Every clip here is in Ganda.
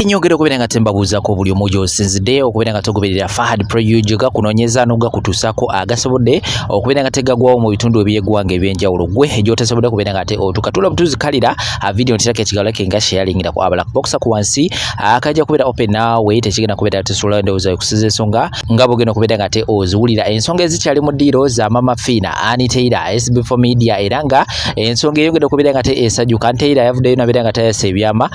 Nyongera okubeera nga tembabuuzaako buli omu gy'osinzidde okubeera nga togoberera Fahad Pro UG, gakunoonyeza n'ogakutuusaako agasobodde okubeera nga tegagwawo mu bitundu eby'eggwanga eby'enjawulo. Gwe gy'otasobodde kubeera nga ate otuuka, tula butuuzi, kalira video ntirako ekigalo ke nga sharingirako abalala. Boxa ku wansi akajja kubeera open, naawe tekigenda kubeera tesobola ndowooza okusiza ensonga nga bwogenda okubeera nga ate oziwulira, ensonga ezikyali mu ddiiro za Mama Fiina, Ann Taylor, SB4 Media, era nga ensonga eyongedde okubeera nga ate esajjuka. Ann Taylor yavuddeyo nabeera nga tayasa ebyama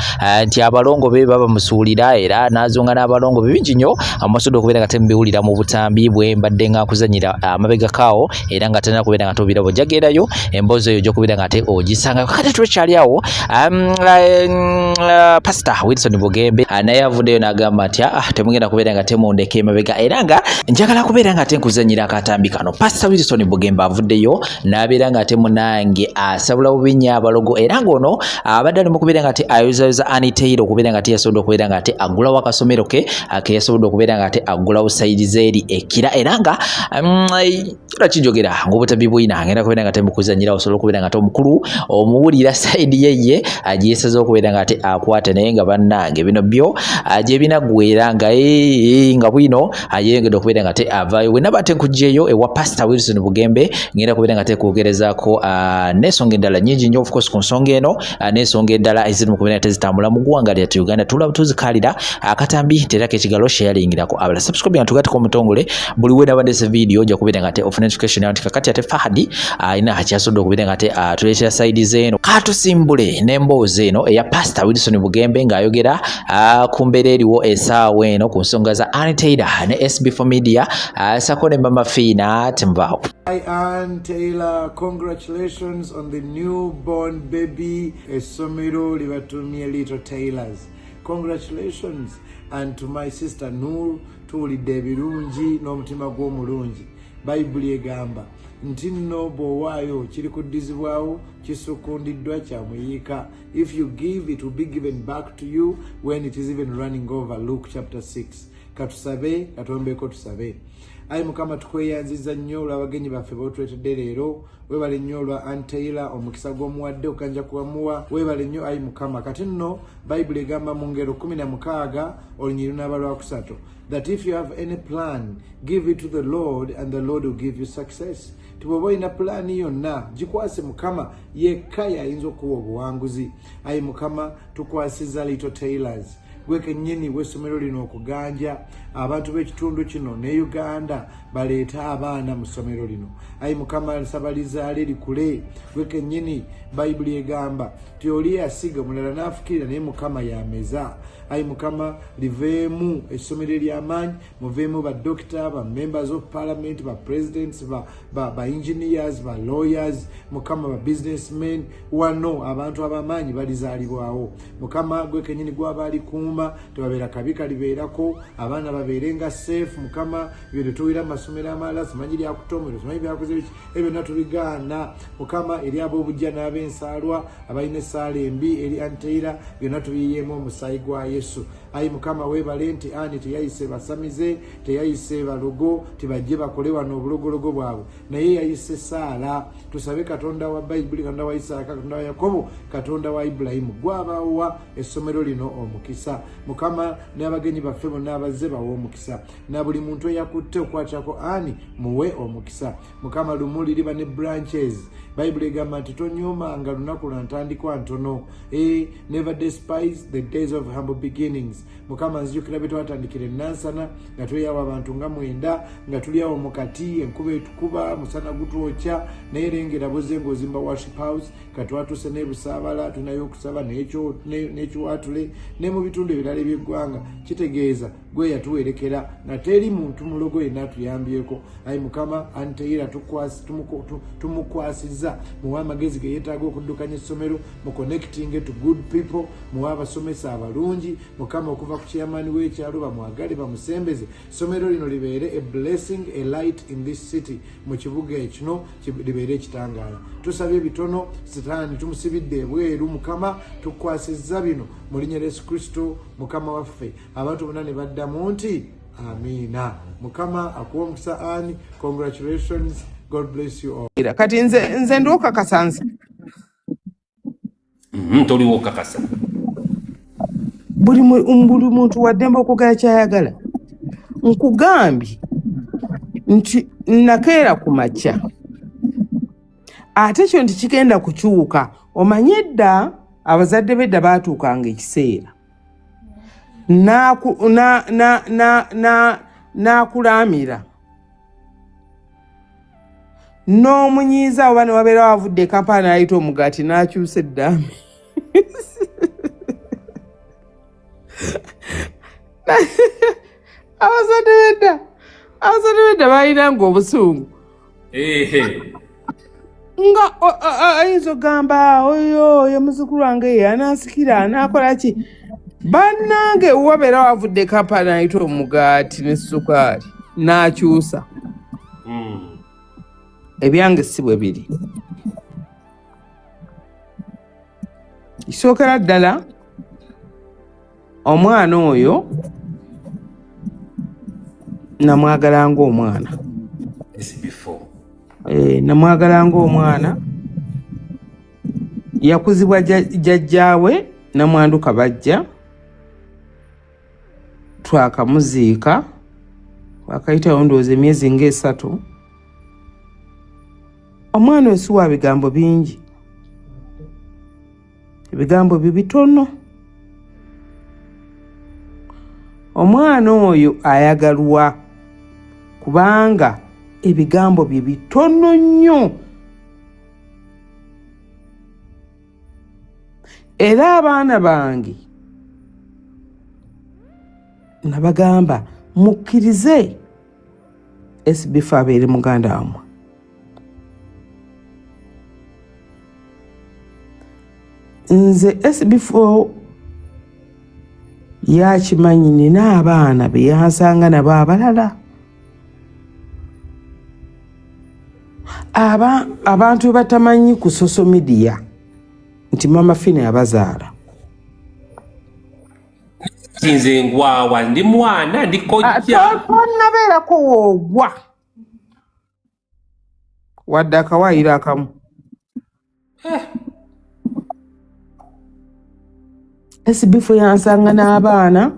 nti abalongo be baba musuulira era n'azonga n'abalongo be bingi nnyo. Amasudde okubeera nga temubiwulira mu butambi bwe mbadde nga nkuzanyira amabegakaawo, era nga tena kubeera nga tobirabo. Ojagerayo emboozi eyo ojja kubeera nga ate ogisanga. Kati twekyali awo, Pastor Wilson Bugembe naye avuddeyo n'agamba nti ah, temugenda kubeera nga temundeka emabega, era nga njagala kubeera nga ate nkuzanyira akatambi kano. Pastor Wilson Bugembe avuddeyo n'abeera nga ate munange asabula bubi nnyo abalogo, era ng'ono abadde ali mu kubeera nga ate ayozayoza Ann Taylor okubeera nga ate yasobodde okubeera nga ate aggulawo akasomero ke ke yasobodde okubeera nga ate aggulawo side z'eri ekira. Era nga era kijogera ng'obutabi bwina ngenda kubeera nga temukuzanyira, osobola okubeera nga ate omukulu omuwulira side ye ye gyesaze okubeera nga ate akwata. Naye nga bannange, bino byo gye binaggwera nga nga bwino ayeyongedde okubeera nga ate avaayo. Bwe naba ate nkugyeyo ewa Pastor Wilson Bugembe, ngenda kubeera nga ate kwogerezaako n'ensonga endala nyingi nnyo, of course ku nsonga eno n'ensonga endala eziri mu kubeera nga tezitambula mu ggwanga lyattu Uganda. Tula tuzikalira akatambi, terako ekigalo, sharingirako abala, subscribe nga tugateko omutongole. Buli we naba ndese video ojja kubeera nga ate ofuna notification nti kakati ate Fahadi alina akyasobodde okubeera nga ate atuleetera side z'eno. Katusimbule n'emboozi eno eya Pastor Wilson Bugembe ng'ayogera ku mbeera eriwo essaawa eno ku nsonga za Ann Taylor ne SB4 Media sako ne Mama Fiina. Temuvaawo. Hi Ann Taylor, congratulations on the newborn baby. Essomero libatumye Little Taylors. Congratulations. And to my sister Noor, tuwulidde ebirungi n'omutima gw'omulungi. Bayibuli egamba nti nno bw'owaayo kiri kuddizibwawo kisukundiddwa kyamuyiika. If you give, it will be given back to you when it is even running over. Luke chapter 6. Katusabe, katombeko tusabe. Ayi Mukama, tukweyanziza nnyo olw'abagenyi baffe b'otuleetedde leero. Weebale nnyo olwa Ann Taylor, omukisa gw'omuwadde okanja kubamuwa. Weebale nnyo, ayi Mukama. Kati nno Bayibuli egamba mu Ngero 16 olunyiri lunaaba lwakusatu that if you have any plan, give it to the Lord and the Lord will give you success. Ti bw'oba olina pulaani yonna, gikwase Mukama yekka, yayinza okuwa obuwanguzi. Ayi Mukama, tukwasiza Little Taylors, gwe kennyini w'essomero lino okuganja abantu b'ekitundu kino ne Uganda baleete abaana mu ssomero lino. Ayi Mukama, nsaba lizaale likule. Gwe kennyini, Bayibuli egamba ti oli yasiga, omulala n'afukirira, naye Mukama yameza. Ayi Mukama, liveemu essomero ery'amaanyi, muveemu badokita, ba members of parliament, ba presidents, ba engineers, ba lawyers, Mukama, ba businessmen. Wano abantu ab'amaanyi balizaalibwawo. Mukama, gwe kenyini gwaba alikuuma, tebabeera kabi kalibeerako, abaana babeere nga safe. Mukama, ebyo tetuwira mu masomero amalala, simanyi lyakutomero, simanyi byakoze biki, ebyo byonna tubigaana. Mukama, eri ab'obujja n'ab'ensaalwa abalina essaala embi eri Ann Taylor, byonna tubiyiyeemu omusaayi gwa Yesu. Ayi Mukama, weebale nti ani teyayise basamize, teyayise balogo tibajje bakole wano obulogologo bwabwe, naye yayise saala. Tusabe Katonda wa Bayibuli, Katonda wa Isaaka, Katonda wa Yakobo, Katonda wa Ibulayimu, gwabawa essomero lino omukisa. Mukama, n'abagenyi baffe bonna abazze bawe omukisa, na buli muntu eyakutte okukwatako ani muwe omukisa. Mukama, lumu liriba ne branches. Bayibuli egamba nti tonyoomanga lunaku lwa ntandikwa ntono. Never despise the days of humble beginnings. Mukama, nzijukira bye twatandikira enansana nga tweyawo abantu nga 9, nga tuli awo mu kati, enkuba etukuba, musana gutwokya, naye lengera buze ng'ozimba worship house. Katwatuse n'ebusaabala, tulinayo okusaba n'ekiwatule ne mu bitundu ebirala ebyeggwanga. Kitegeeza gwe yatuwerekera nga teri muntu mulogo yenna atuyambyeko. Ayi Mukama, Ann Taylor tumukwasizza, muwe amagezi ge yeetaaga okuddukanya essomero, mu connecting to good people, muwe abasomesa abalungi. Mukama, okuva ku chairman w'ekyalo bamwagale, bamusembeze. Essomero lino libeere a blessing, a light in this city, mu kibuga ekino libeere ekitangaala. Tusabye bitono, Sitaani tumusibidde ebweru. Mukama, tukwasizza bino mu linnya lya Yesu Kristo Mukama waffe. Abantu bonna ne baddamu nti amiina. Mukama akuwa omukisa. Ani, congratulations, God bless you all. Kati nze ndi okakasa nze Toliwo okakasa. Buli muntu waddembe okwogera kyayagala. Nkugambye nti nakeera ku makya, ate kyo nti kigenda kukyuka. Omanye edda abazadde b'edda baatuukanga ekiseera n'akulaamira n'omunyiiza, oba ne wabeera wavudde e Kampala n'ayita omugaati n'akyusa eddaame. Abazadde b'edda baalinanga obusungu. Nga ayinza okugamba oyo muzzukulu wange ye anansikira anaakola ki. Bannange, wabeera wavudde Kampala n'ayita omugaati ne sukaali n'akyusa. Ebyange si bwe biri. Kisookera ddala, omwana oyo namwagala ng'omwana. SB4. Namwagala ng'omwana. Yakuzibwa jjajjaawe namwanduka bajja twakamuziika, wakayitawo ndowooza emyezi ng'esatu. Omwana oyo si wa bigambo bingi, ebigambo bye bitono. Omwana oyo ayagalwa kubanga ebigambo bye bitono nnyo, era abaana bange nabagamba mukkirize SB4 abeere muganda wammwe. Nze SB4 yakimanyi nina abaana be yansanga nabo abalala. Abantu be batamanyi ku social media nti Mama Fina yabazaala. Nze ngwawa, ndi mwana, ndi kojja. Tonnabeerako woogwa wadde akawaayiro akamu. SB4 yansanga n'abaana.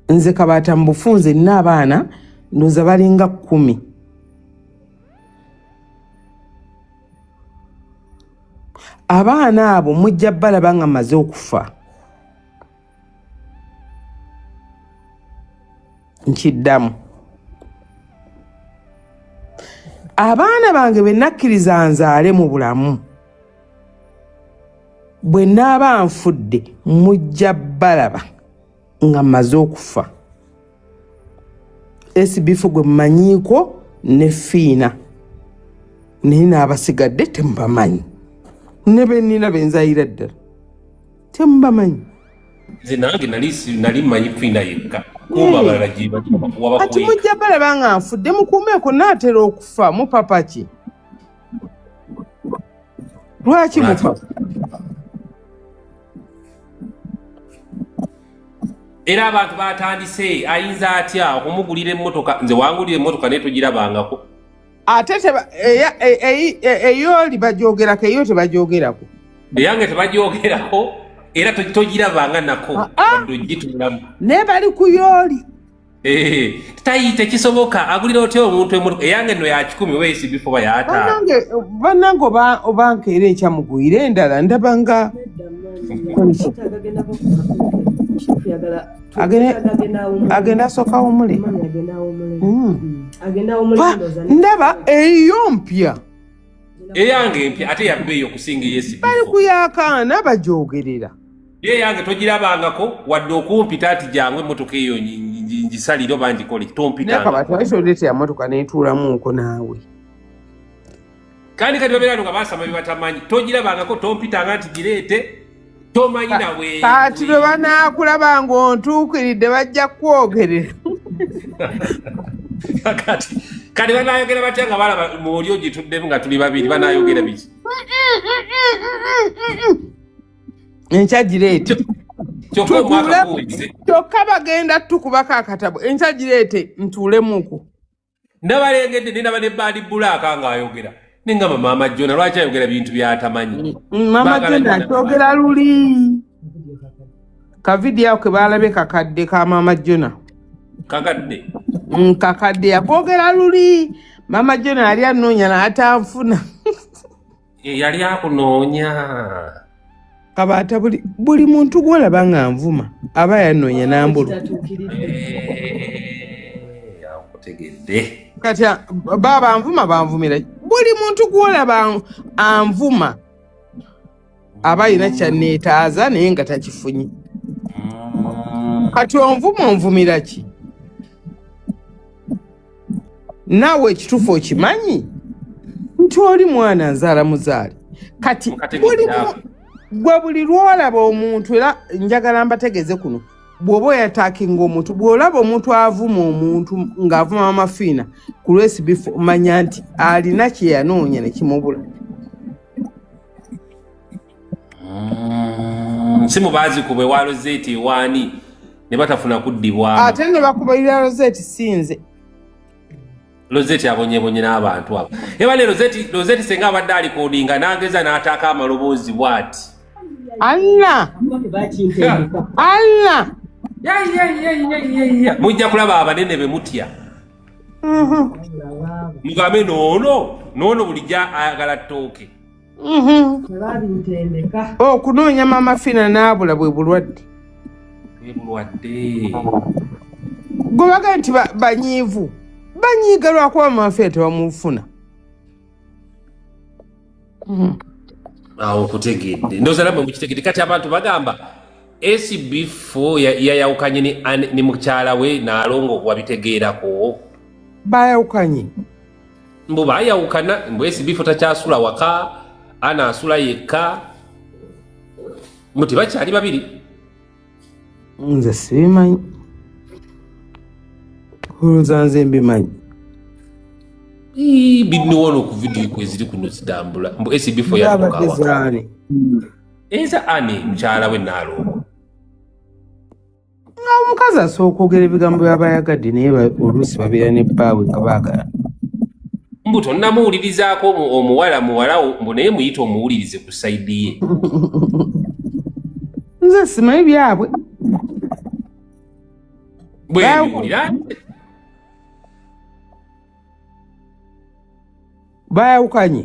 Nze kabaata mu bufunze nina abaana ndowooza balinga 10. Abaana abo mujja balaba nga mmaze okufa. Nkiddamu, abaana bange be nakkiriza nzaale mu bulamu, bwe naaba nfudde mujja balaba nga mmaze okufa. SB4 gwe mmanyiiko ne Fiina, naye n'abasigadde temubamanyi, ne bennina benzayira ddala temubamanyi. Nze nange nali mmanyi Fiina yekka, kumba abalala gye bali bakuwa. Kati bakweka. Mujja balaba nga nfudde. Mukuumeeko, naatera okufa. Mupapa ki? Lwaki mupapa? Era abantu batandise, ayinza atya okumugulira emmotoka? Nze wangulira emmotoka naye togirabangako. Ate eyooli bagyogerako, eyo tebagyogerako. Eyange tebagyogerako era togirabanga nako. Wadde ogitulamu. Naye bali ku yooli. Tayi tekisoboka. Agulira otya omuntu emmotoka? Eyange nno ya 100 oba SB4 ba ya 50. Bannange, oba nkeera enkya mugwire endala, ndaba nga agenda asooka awumule. Ndaba eyo mpya. Eyange empya ate yabbeeyi okusinga Bali ey'SB4. ku yakaana bagyogerera. Ye eyange togirabangako wadde okumpita nti jangu emmotoka eyo ngisalire oba ngikole. Naye Tompitanga. Kabata, lwaki oleetera motoka netuulamuuko naawe? Kandi kati babeera nga basama bye batamanyi. Togirabangako, tompitanga nti gireete, tomanyi nawe. Kati lwe banaakulaba ng'ontuukiridde bajja kukwogerera. Kati banayogera batya nga balaba mwoli ogituddemu nga tuli babiri? Banayogera biki? Enkya gireete. Kyokka omwaka Tutuule. guwedde. Kyokka bagenda tukubako akatabo. Enkya gireete ntuulemuku. Ndabalengedde, nendaba ne Bad Black ng'ayogera, nengamba Maama Jona lwaki ayogera bintu byatamanyi? Mama Baagala Jona nnyo. akyogera luli. Kavidiyo ako ke baalabye kakadde ka Maama Jona. Kakadde. Kakadde yakoogera luli. Maama Jona yali anoonya n'atanfuna. Yali akunoonya. Kabaata buli muntu gw'olaba nga nvuma aba yanoonya n'ambulwa. Akutegedde. Kati baaba anvuma banvumira. Buli muntu gw'olaba anvuma aba alina kyanneetaaza naye nga takifunye. Kati onvuma onvumira ki? Naawe ekituufu okimanyi nti oli mwana nzaala muzaale. Kati gwe buli lw'olaba omuntu, era njagala mbategeeze kuno, bw'oba oyataakinga omuntu, bw'olaba omuntu avuma omuntu ng'avuma Mama Fiina ku lw'SB4, manya nti alina kye yanoonya ne kimubula. Si mubaazikubwe wa Rosette ewaani ne batafuna kuddibwamu. Ate ne bakubalira Rosette si nze. Rosette abonyebonye n'abantu abo. Eba ne Rosette senga abadde alikodinga n'ageza n'ataaka amaloboozi bw'ati. Allah! Allah! Ya, ya, ya, ya, ya, ya. Mujja kulaba abanene be mutya. Mugambe noono bulijjo ayagala ttooke. Okunoonya Mama Fiina n'abula bwe bulwadde. Bwe bulwadde. Gwe bagamba nti banyiivu. Banyiiga lwakuba Mama Fiina tebamufuna. Awo nkutegedde. Ndowooza nammwe mukitegedde. Kati abantu bagamba SB4 yayawukanye ne mukyala we n'alongo wabitegeerako. Bayawukanye. Mbu bayawukana, mbu SB4 takyasula waka, ana asula yekka. Mbu tebakyali babiri. Nze sibimanyi. Olowooza nze mbimanyi. Ii, biniwono ku video kweziri kuno zitambula. Mbu SB4 yadduka Zabadde waka. zaani? Eza ani mukyala we Naalongo. Omukazi asobola okwogera ebigambo by'aba ayagadde naye oluusi babeera ne bbaawe nga baagala. Mbu tonnamuwulirizaako omuwala muwala wo, mbu naye muyite omuwulirize ku sayidi ye. Nze simanyi byabwe. Bwe mbiwulira. Bayawukanye.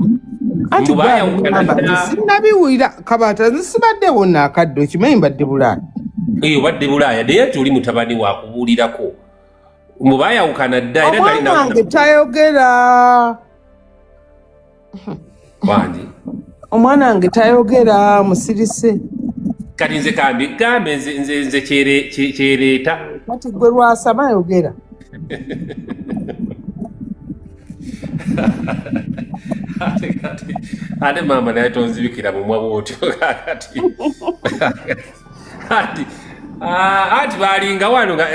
Anti Mbu bayawukana bw'agamba dda. nti sinnabiwulira Kabaata, nze sibaddewo nnaakadde, okimanyi mbadde Bulaaya. Eyo obadde Bulaaya, naye ati oli mutabani wakubuulirako. Mbu bayawukana dda, era nali Omwana wange tayogera. Wange. Omwana wange tayogera, musirise. Kati nze kambi gambe nze kyereeta. Kati gwe lwasama ayogera. Ate maama naye tonzibikira mumwa bw'otyo kakati. Ati balinga wano nga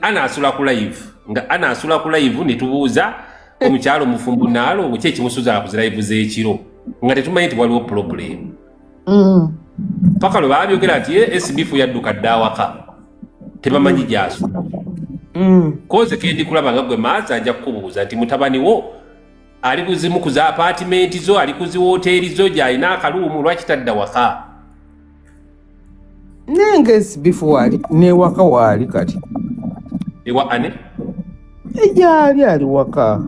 ana asula ku live. Nga ana asula ku live ne tubuuza omukyalo omufumbo Naalongo ki ekimusuza ku live z'ekiro. Nga tetumanyi nti waliwo problem. Paka lwe baabyogera nti SB4 yadduka dda awaka. Tebamanyi gy'asula. Koze kendi kulaba nga gwe maaza ajja kukubuuza nti mutabani wo ali kuzimu ku za apartment zo, ali ku zi woteeri zo gy'alina akaluumu, lwaki tadda waka? Naye nga SB4 waali, n'ewaka waali kati. Ewa ane? Gy'ali ali waka.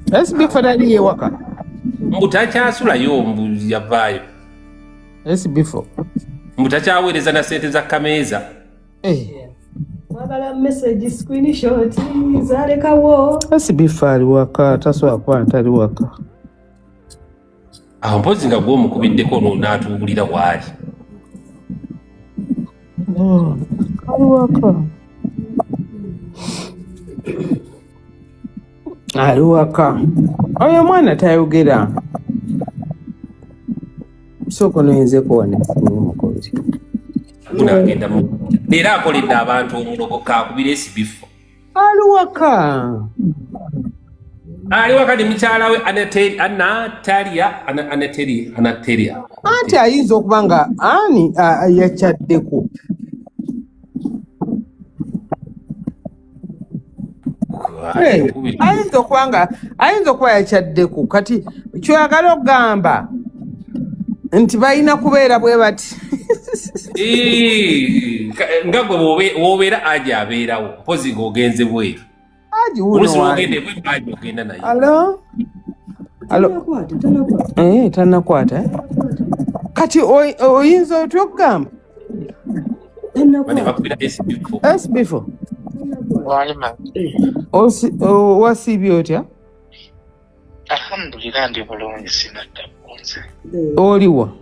SB4 tali ewaka. Mbu takyasulayo, mbu yavaayo. SB4. Mbu takyaweereza na ssente za kameeza. Mwabala message screenshot zalekawo. SB4 ali waka, tasobola kuba ntali waka. Awo mpozzi nga gw'omukubiddeko n'atuwulira waali. Ali waka. Ali waka. Oyo omwana tayogera. Sooka onoonyezeko wano esimu mukozi. Gunaagenda mu. Leero akoledde abantu omulogo kaakubira SB4. Ali waka. Ali waka ne mukyala we Anateria. Anti ayinza okuba nga ani yakyaddeko. Ayinza okuba nga ayinza okuba yakyaddeko. Kati kyoyagala okugamba Nti balina kubeera bwe bati. Nga gwe wobeera aji abeerawo mpozi ng'ogenze bweru. Aji wuno Oluusi wange. lwogenda ebweru aji ogenda naye. Alo? Alo? Tanakwata, tanakwata. Eh, tannakwata eh? Kati oyinza otya okugamba Bane Tanakwata. bakubira SB4. SB4 Walima. Wasiibye otya? Alhamdulillah, ndi bulungi, sinadda kunze. Oliwa?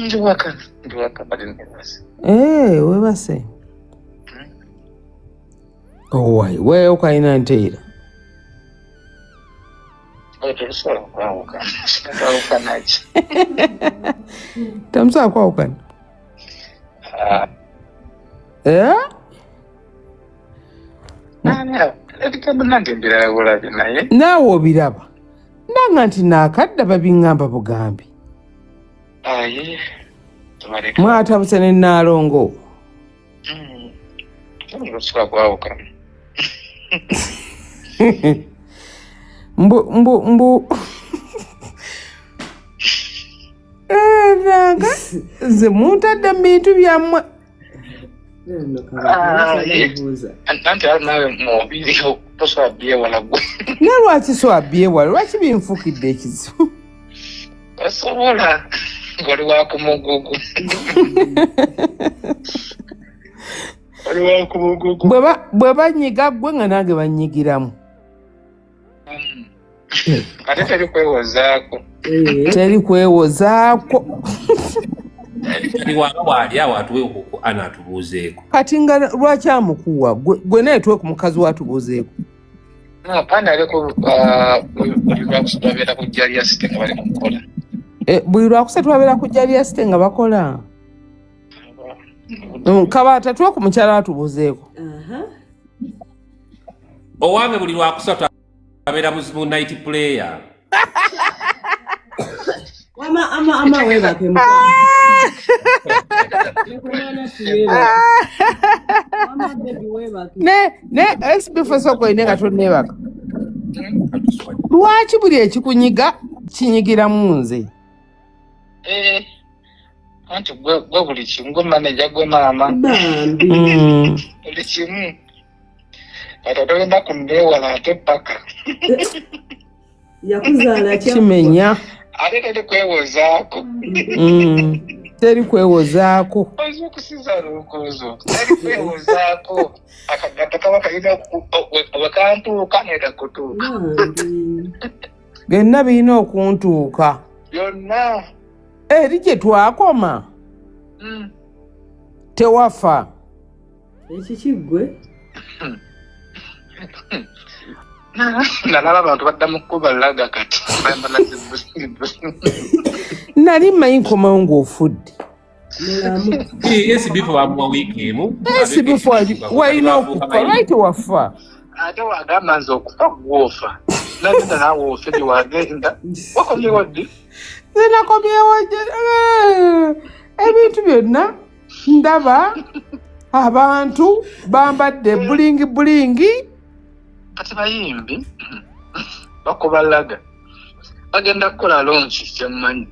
Ndi waka, ndi waka, bali nebase. Eh, webase. Owai, wewe ukalina nteera. Oyo terusobola kwawukana, sinatwawukana ki? Temusobola kwawukana. Ah, Eh? nani ebigambo nange mbirala bulabi naye. Naawe obiraba. Nanga nti naakadda babiŋŋamba bugambi. Aye, tubaleka. Mwatabuse ne Nnaalongo. Terusobola kwawukana. Mbu mbu mbu. Eh, nanga nze muntadde mu bintu byammwe. Aye. Anti ate naawe mubiri tosobola byewala gwe. Naye lwaki sobola byewala? Lwaki binfuukidde ekizibu? Tosobola. Oli wa ku mugugu. Oli wa ku mugugu. Bwe banyiga ggwe nga nange bannyigiramu. Ate teri kwewozaako. Teri kwewozaako. Kati waba waali awo atuwe ku ana atubuuzeeko. Kati nga lwaki amukuwa? Gwe naye tuwe ku mukazi we atubuuzeeko. Ana aliko buli lwakusatu abeera ku Jalia City nga bali mu kukola. Eh, buli lwakusatu abeera ku Jalia City nga bakola. Kabaata tuwe ku mukyala we atubuuzeeko. Owange buli lwakusatu abeera mu night player. Ama ama ama webake mukwano. Ama baby webake. Ne SB4 sooka olina nga tonneebaka. Lwaki buli ekikunyiga kinyigiramu nze? Eh, anti gwe gwe buli kimu, gwe manager, gwe maama. Bambi. Buli kimu. Kati tolina kunneewala ate paka. Yakuzaala kya. Kimenya. Ate teri kwewozaako. Teri kwewozaako. Oyinza okusiza lukuuzo. Teri kwewozaako. Akagatta kaba kalina wekantuuka nekakutuuka. Bambi. Byonna birina okuntuuka. Byonna. Eri gye twakoma tewafa. Ekiki ggwe? Nalaba abantu badda mu kkuba laga kati. Bambala zibuzibu. Nali mmanyi nkomawo ng'ofudde. Mulamu. SB4 bamuwa wiiki emu. SB4 walina okufa, lwaki tewafa? Ate wagamba nze okufa gwofa. Nagenda naawe ofe gye wagenda. Wakomyewo ddi? Nze nakomyewo ebintu byonna ndaba abantu bambadde bulingi bulingi. Kati bayimbi bakuba laga. Bagenda kukola launch kyemmanyi.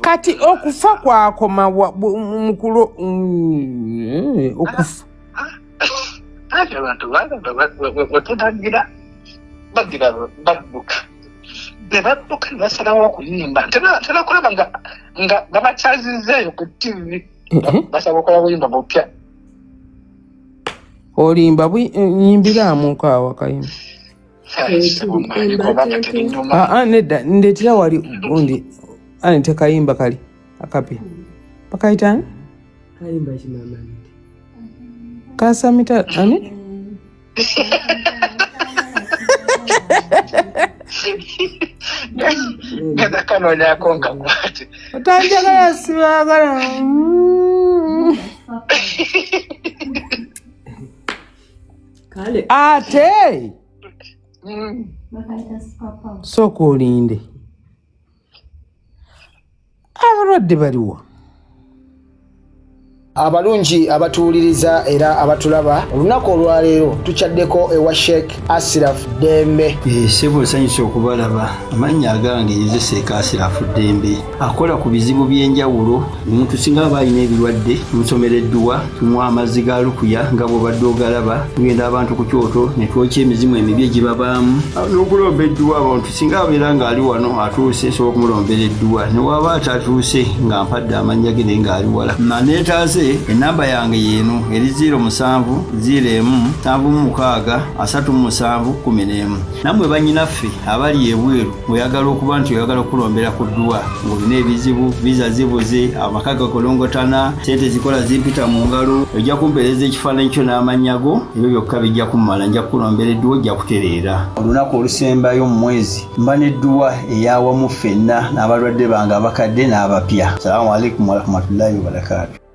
Kati okufa kwakoma mukulo okufa. Anti abantu bagamba wetunagira bagira badduka. Ne badduka ne basalawo okuyimba. Tera kulaba nga babakyazizzeeyo ku TV. Basaba okukola buyimba bupya. Olimba nyimbiraamuko awo akayimba. Kubanga terinyuma. Aa, nedda, ndeetera wali gundi ani tekayimba kali akapya bakayita ani? Kayimba kimama nti. Kasamita ani? Genda kanoonyako nkakwate. Otanjagala sibaagala. Kale. Ate sooka olinde, abalwadde baliwa? Abalungi abatuwuliriza era abatulaba, olunaku olwaleero tukyaddeko ewa Sheikh Asiraf Ddembe. Ssebo, nsanyuse okubalaba. Amannya agange nze Seeka Asirafu Ddembe, akola ku bizibu by'enjawulo. Omuntu singa aba alina ebirwadde, tumusomera edduwa, tumuwa amazzi ga lukuya nga bw'obadde ogalaba. Tugenda abantu ku kyoto ne twokya emizimu emibi egibabaamu n'okulomba edduwa. Abantu singa abeera ng'ali wano atuuse, nsobola okumulombera edduwa, ne waba atatuuse nga mpadde amannya ge naye ng'ali wala naneetaase. Enamba yange yeeno eri 07 01 76 37 11. Nammwe bannyinaffe abali ebweru, ng'oyagala okuba nti oyagala okulombera ku dduwa, ng'olina ebizibu, viza zibuze, amaka gakolongotana, sente zikola zimpita mu ngalo, ojja kumpeereza ekifaananyi kyo n'amannya go, ebyo byokka bijja kummala, nja kukulombera edduwa, ojja kutereera. Olunaku olusembayo mu mwezi mba n'edduwa eyawamu ffenna n'abalwadde bange abakadde n'abapya. Salaamu alaikum warahmatullahi wabarakaatu.